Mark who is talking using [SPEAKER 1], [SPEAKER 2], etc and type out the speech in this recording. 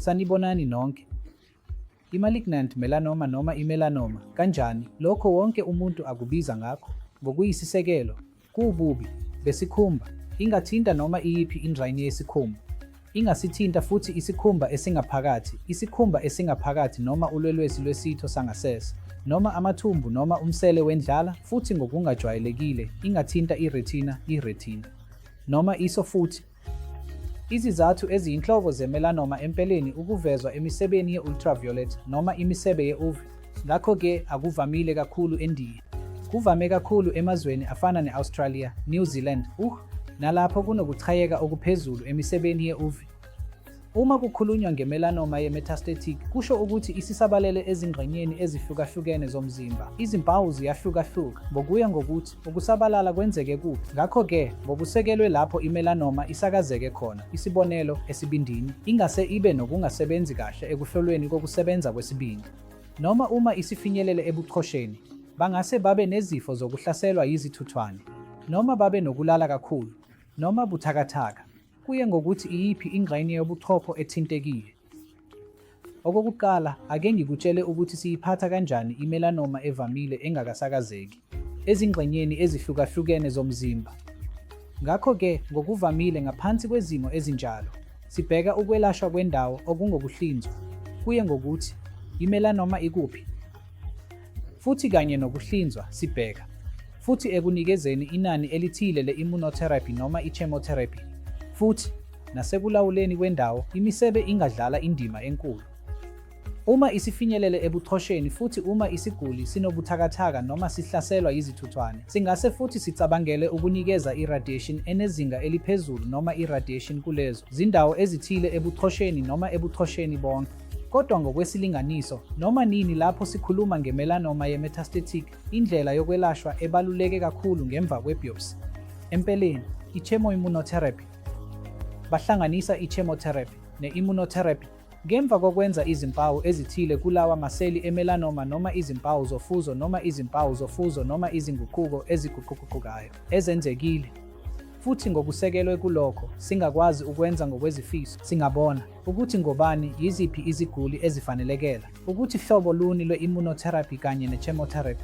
[SPEAKER 1] Sanibonani nonke. I-malignant melanoma noma i-melanoma, kanjani, lokho wonke umuntu akubiza ngakho, ngokuyisisekelo, kuwububi besikhumba. Ingathinta noma iyiphi ingxenye yesikhumba. Ingasithinta futhi isikhumba esingaphakathi, isikhumba esingaphakathi noma ulwelwesi lwesitho sangasese, noma amathumbu noma umsele wendlala, futhi ngokungajwayelekile ingathinta i-retina, i-retina, noma iso futhi. Izizathu eziyinhloko ze-melanoma empeleni ukuvezwa emisebeni ye-ultraviolet noma imisebe ye-UV, ngakho-ke akuvamile kakhulu eNdiya. Kuvame kakhulu emazweni afana ne-Australia, New Zealand, uk nalapho kunokuchayeka okuphezulu emisebeni ye-UV. Uma kukhulunywa nge-melanoma ye-metastatic kusho ukuthi isisabalele ezingxenyeni ezihlukahlukene zomzimba. Izimpawu ziyahlukahluka ngokuya ngokuthi ukusabalala kwenzeke kuphi. Ngakho-ke, ngokusekelwe lapho i-melanoma isakazeke khona, isibonelo, esibindini, ingase ibe nokungasebenzi kahle ekuhlolweni kokusebenza kwesibindi. Noma uma isifinyelele ebuchosheni, bangase babe nezifo zokuhlaselwa yizithuthwane, noma babe nokulala kakhulu, noma buthakathaka, kuye ngokuthi iyiphi ingxenye yobuchopho ethintekile. Okokuqala, ake ngikutshele ukuthi siyiphatha kanjani i-melanoma evamile engakasakazeki ezingxenyeni ezihlukahlukene zomzimba. Ngakho-ke, ngokuvamile ngaphansi kwezimo ezinjalo, sibheka ukwelashwa kwendawo okungokuhlinzwa, kuye ngokuthi i-melanoma ikuphi. Futhi kanye nokuhlinzwa, sibheka futhi ekunikezeni inani elithile le-immunotherapy noma i-chemotherapy. Futhi, nasekulawuleni kwendawo, imisebe ingadlala indima enkulu. Uma isifinyelele ebuchosheni futhi uma isiguli sinobuthakathaka noma sihlaselwa yizithuthwane, singase futhi sicabangele ukunikeza i-radiation enezinga eliphezulu noma i-radiation kulezo zindawo ezithile ebuchosheni noma ebuchosheni bonke. Kodwa ngokwesilinganiso, noma nini lapho sikhuluma nge-melanoma ye-metastatic, indlela yokwelashwa ebaluleke kakhulu ngemva kwe-biopsy, empeleni, i-chemoimmunotherapy. Bahlanganisa i-chemotherapy ne-immunotherapy ngemva kokwenza izimpawu ezithile kulawa maseli e-melanoma noma izimpawu zofuzo noma izimpawu zofuzo noma izinguquko eziguquguqukayo ezenzekile. Futhi ngokusekelwe kulokho singakwazi ukwenza ngokwezifiso, singabona ukuthi ngobani, yiziphi iziguli ezifanelekela, ukuthi hlobo luni lwe-immunotherapy kanye ne-chemotherapy.